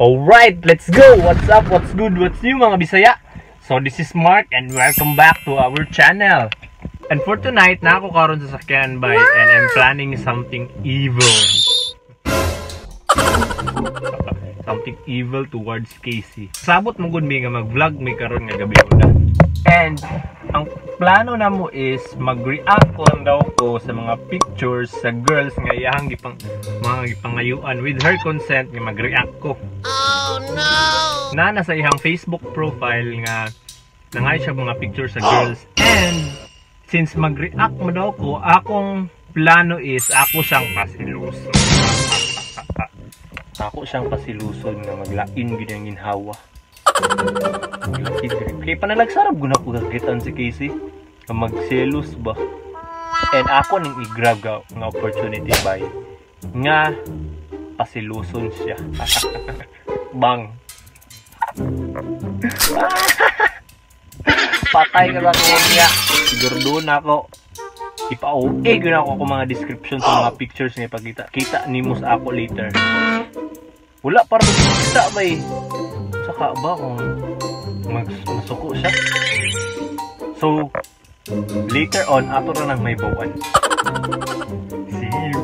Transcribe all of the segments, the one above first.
Alright, let's go! What's up, what's good, what's new mga Bisaya? So this is Mark and welcome back to our channel. And for tonight, na ako karon sa sakyan by and I'm planning something evil. Something evil towards Casey. Sabot mo gud mi nga mag-vlog mi karon nga gabi una. And ang plano namo is mag-react lang daw ko sa mga pictures sa girls nga iyahang mga gipangayuan with her consent nga mag-react ko. Oh no! Na nasa iyang Facebook profile nga nangay siya mga pictures sa girls, and since mag-react mo daw ko, akong plano is ako siyang pasiluson. Ako siyang pasiluson nga maglain gid ang ginhawa. Kay panalagsarap guna ko kakitaan si Casey nga magselos ba. And ako ning i-grab nga opportunity by nga pasiluson siya. Bang. Patay ka ba ko niya? Siguro na ako. Ipa-okay guna ako kung mga description sa mga pictures nga ipakita. Kita nimo sa ako later. Wala para kita ba eh. Saka ba kung masuko siya? So, later on, ato ra nang may bawan. See you!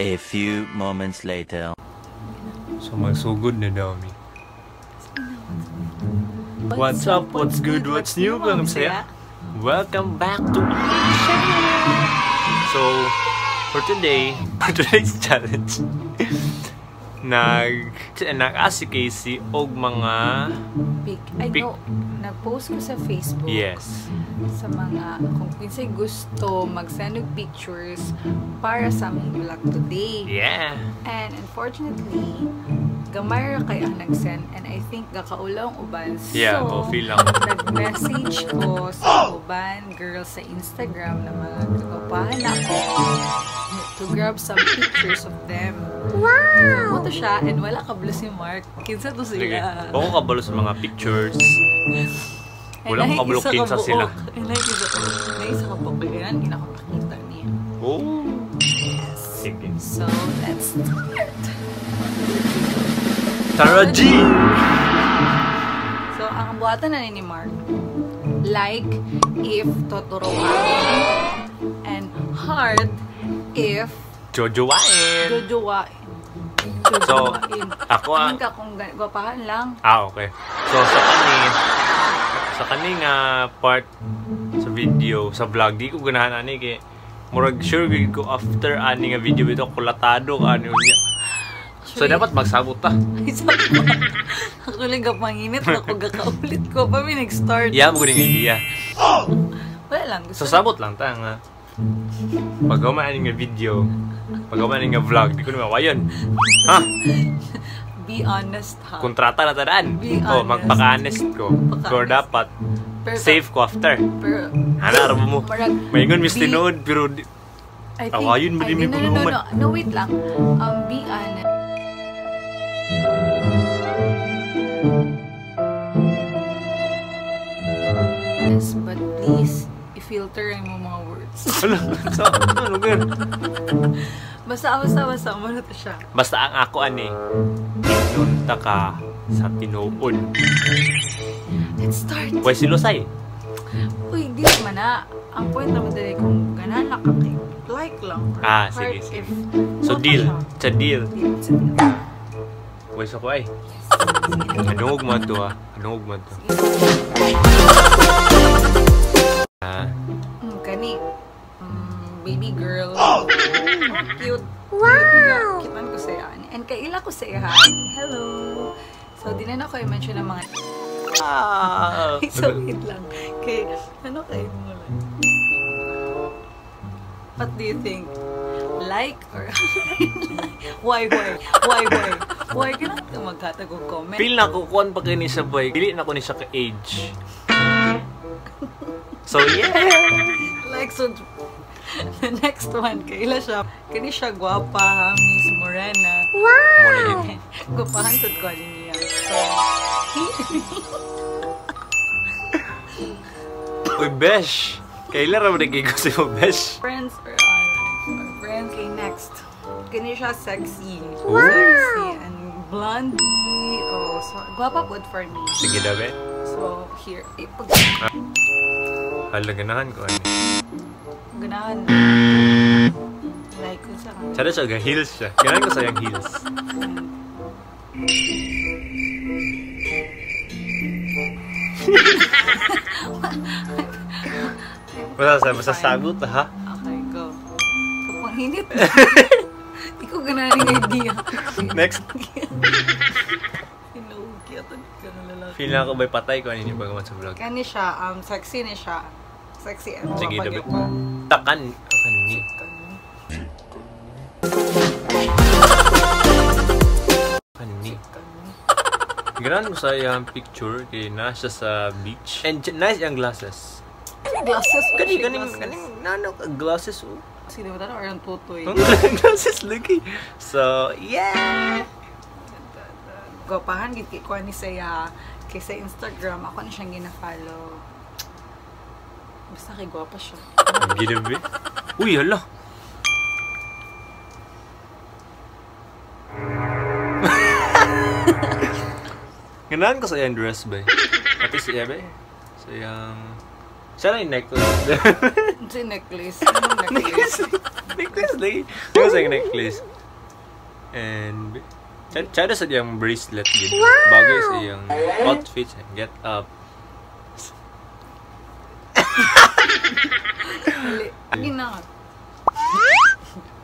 A few moments later. So, magsugod na daw mi. What's up? What's good? What's new? Mga Bisaya? Welcome back to our channel! So, for today's challenge, nag-ask si Casey og mga pic. I know, nag-post ko sa Facebook. Yes. Sa mga, kung kinsay gusto mag-send og pictures para sa among vlog today. Yeah. And unfortunately, gamay ra kay ang nag-send and I think gakaulaw ang uban. Yeah, so, feel lang. Nag-message ko sa uban girls sa Instagram na mga kagapahan ako to grab some pictures of them. Wow! Moto siya and wala kabalo si Mark. Kinsa to sila. Ako kabalo sa mga pictures. Wala akong kabalo kinsa sila. And isa ka buok. Ganyan, hindi na ako makita niya. Oh! Yes. Sige. So, let's start! Tara G! So, ang buhatan na ni Mark, like if tuturuan and heart if jojowain. Jojowain. So, ako ang ka kung gwapahan lang. Ah, okay. So, sa kani nga part sa video, sa vlog, di ko ganahan ani kay murag sure gid ko after ani nga video ito kulatado ka ani niya. So, dapat magsabot ta. Ako lang kapanginit ako, gakaulit ko pa may nag-start. Yeah, mo guning idea. Wala lang. Gusto so, sabot lang ta nga. Pag humaan nga video, pag humaan nga vlog, di ko naman wayon. Ha? Be honest, ha? Kontrata na tadaan. Be honest. Oh, magpaka-honest ko. Pero dapat, pero, safe ko after. Pero, hana, mo. Maingon, Miss Tinood, pero awayon mo din may paghuman. No, wait lang. Be honest. Yes, but please, i-filter ang mga words. Wala, sa ano, girl? Basta, umano to siya. Basta ang ako, ani, inunta ka sa tinuod. Let's start. Why silusay? Uy, di naman na. Ang point naman dali kung ganahan na ka, like lang. Ah, sige, sige. So, deal. It's a deal. It's a deal. Why sa ko ay? Yes. Anong mo to, ah? Anong mo to? Ah. Kani. Baby girl. Oh, cute. Wow! Cute man ko sa yan. And kaila ko sa yan. Hello! So, di na ako i-mention ng mga... Ah! So, wait lang. Kay, ano kayo mo lang? What do you think? Like or why? Why ka na maghatag og comment? Feel na ko kuan pa kini siya boy. Dili na ko ni siya ka-age. So yeah. Like so the next one kaila siya. Kani siya gwapa ha, Miss Morena. Wow! Gwapahan sad ko niya. So Uy, besh! Kailan raman nagkigo sa mo, besh? Friends or our friends. Okay, next. Kini siya sexy. Wow! Sexy and blondie. Oh, so, guwapa po for me. Sige na, be. So, here. Ipag... Hala, ganahan ko. Ano? Ganahan. Like ko sa... Sana siya, heels siya. Ganahan ko sa iyang heels. Basta sagot, ha? Okay, go. Kapanginit. Hindi ko ganahan yung idea. Next. Feel na ako ba'y patay ko ano yung pagawa sa vlog. Kani siya, sexy ni siya. Sexy and sige, dabi. Takan. Kani. Kani. Ganahan ko sa iyang picture kay na siya sa beach. And nice iyang glasses. Glasses? Kani, nano glasses oh. Sino ba tayo? Or yung tutoy? Glasses lagi. So, yeah! Gwapahan, git ko ni saya kaysa Instagram, ako na siyang gina-follow. Basta kay gwapa siya. Ginabi? Uy, hala! Ganahan ko sa iyang dress ba? Pati siya ba? Sa iyang... Siya na yung necklace. Sa necklace? Anong necklace? Necklace lagi. Siya sa iyang necklace. And... Siya na sa iyang bracelet. Wow! Bagay sa iyang outfit. Get up. Gina.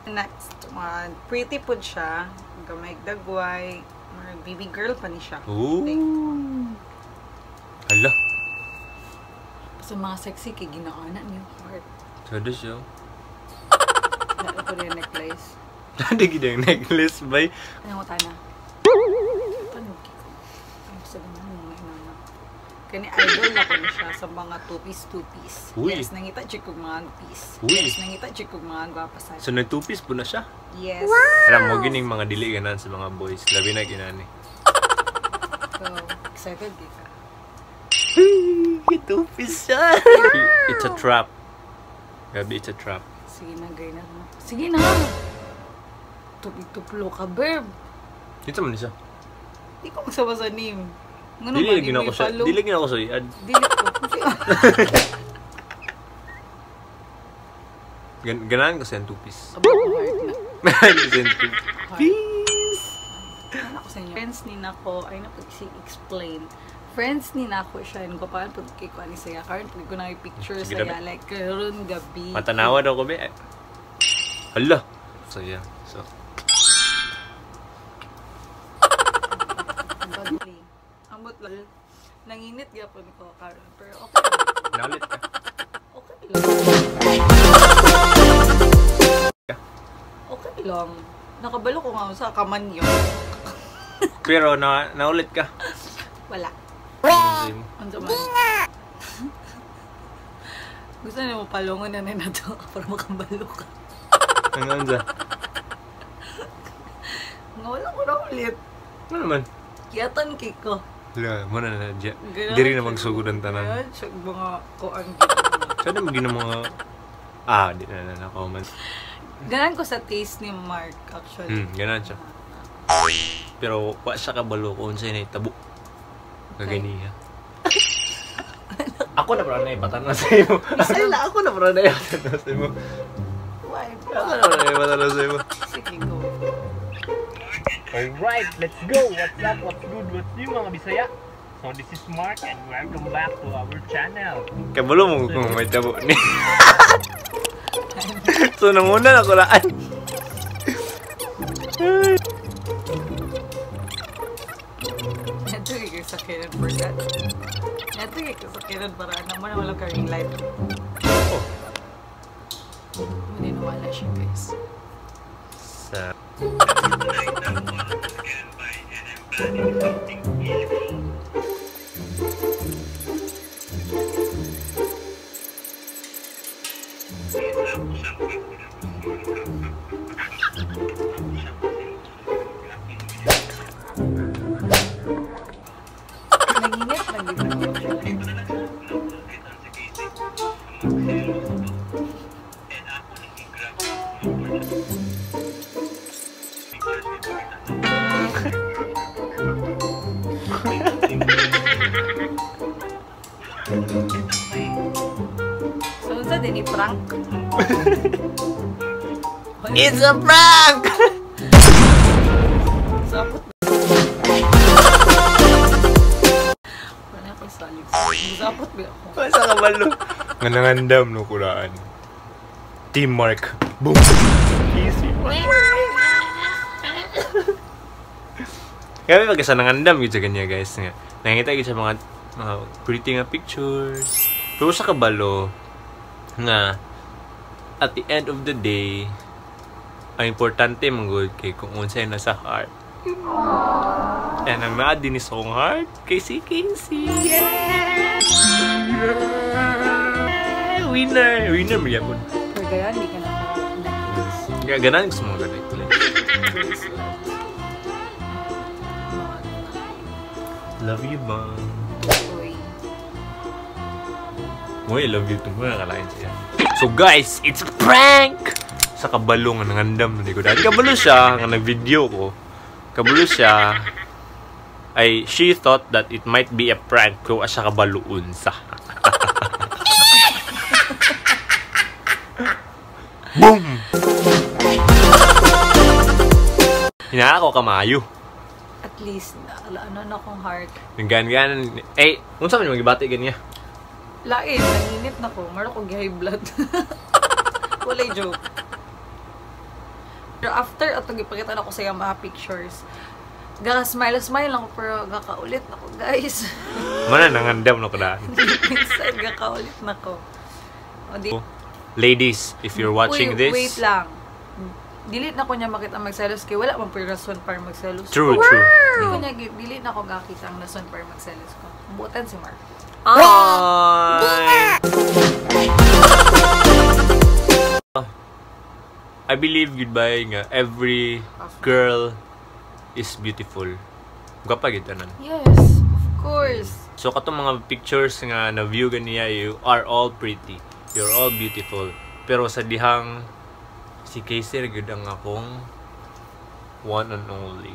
Next one. Pretty po siya. Gamay dagway. Baby girl pa ni siya. Ooh. Hala. Sa mga sexy kay ginaana niyo heart. Sada siya. Dalo ko rin necklace. Dali gid ang necklace bay. Ano ko tana? Panugi ko. Ay sa ganun mga inana. Kani idol na ko siya sa mga two-piece, two-piece. Uy. Yes, nangita jud kog mga piece. Uy. Yes, nangita jud kog mga gwapa sa. So nag two-piece po na siya? Yes. Wow. Alam mo gining mga dili ganan sa mga boys. Labi na ginani. So, excited di ka? Two-piece siya. It's a trap. Gabi, it's a trap. Sige na, gay na. Sige na. Tuplo ka, babe. Dito man siya. Di ko magsama sa name. Dili lagi na ako siya. Dili lagi na ako siya. Dili ko. Ganahan ko siya two-piece. Ganahan ko siya two-piece. Ganahan ako sa inyo. Friends ni Nako, ay napag-explain. Friends ni Nako siya. Ano ko pa, pagkikuha ni saya. Karon pag ko na picture saya. Like, karon gabi. Matanawa daw ko, be. Hala! So, yeah. So. Ambot lang. Nanginit gyapon ko karon pero okay. Naulit ka. Okay lang. Okay lang. Nakabalo ko nga sa kaman yun. Pero naulit ka? Wala. Ano man? Gusto niyo mo palungon na na to para makabalo ka. Ano siya? Nga wala ko na ulit. Ano naman? Kiyatan kiko. Wala, muna na na. Diri na magsugod ang tanan. Ganyan siya mga kuan. Sana maging mga... Ah, di na na na-comment. Ganan ko sa taste ni Mark, actually. Ganan siya. Pero wa siya kabalo kung sa'yo na itabo. Kaganiya. Ako na parang naipatan na sa'yo. Ako na parang naipatan na sa'yo. Why? Ako na parang naipatan na sa'yo. Sige, go. Alright, let's go! What's up? What's good? What's new mga Bisaya? So this is Mark and welcome back to our channel. Kabalo mo kung may tabo ni. So nanguna na kulaan. Nato kay sakiran for that. Nato kay sakiran para naman wala ka ring light. Oh. Maniniwala siya guys. Sa Nanginit lang dito. So, unsa din ni prank? It's a prank! Sapot. Wala ko salig. Sapot ba ako? Masa kabalo? Nga nangandam no kulaan. Teamwork. Boom! Easy. Kami pagka sa nangandam gid sa kanya guys nga. Nangita gid sa mga pretty nga pictures. Pero sa kabalo nga at the end of the day ang importante man gud kay kung unsay nasa heart. And ang naa din sa akong heart kay si Casey. Yeah! Winner! Winner mo yapon. Pero gaya, hindi ka na necklace. Kaya ganahan gusto mo ganun. Bracelet. Love you, bang. Uy. Uy, I love you too. Mga kalain siya. So guys, it's a prank! Sa kabalo nga nangandam na ko. Dahil kabalo siya, nga nag-video ko. Kabalo siya, ay she thought that it might be a prank pero siya kabaloon sa. Boom! Hinaa ko kamayo. At least, ano na akong heart. Naggan-gan. Eh, unsa man yung gibati ganyan? Lain, nanginit na ko. Maro ko high blood. Walay joke. Pero after atong gipakita na ko sa iyang mga pictures, gaka-smile-smile lang ko pero gakaulit na ko, guys. Mana nangandam na ko daan. Inside, gakaulit na ko. O, di, Ladies, if you're watching uy, this, wait lang. Dili na ko niya makita magselos kay wala man po rason para magselos. True, true. Di ko niya, dili na ko gakita ang rason para magselos ko. Buotan si Mark. Ay! I believe goodbye nga every girl is beautiful. Gwapa gid tanan. Yes, of course. So katong mga pictures nga na view ganiya, you are all pretty. You're all beautiful. Pero sa dihang si Casey ra gyud ang akong one and only.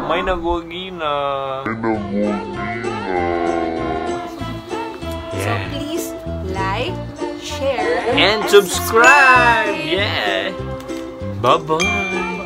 May nagwagi na. So please like, share, And subscribe! Yeah! Bye-bye!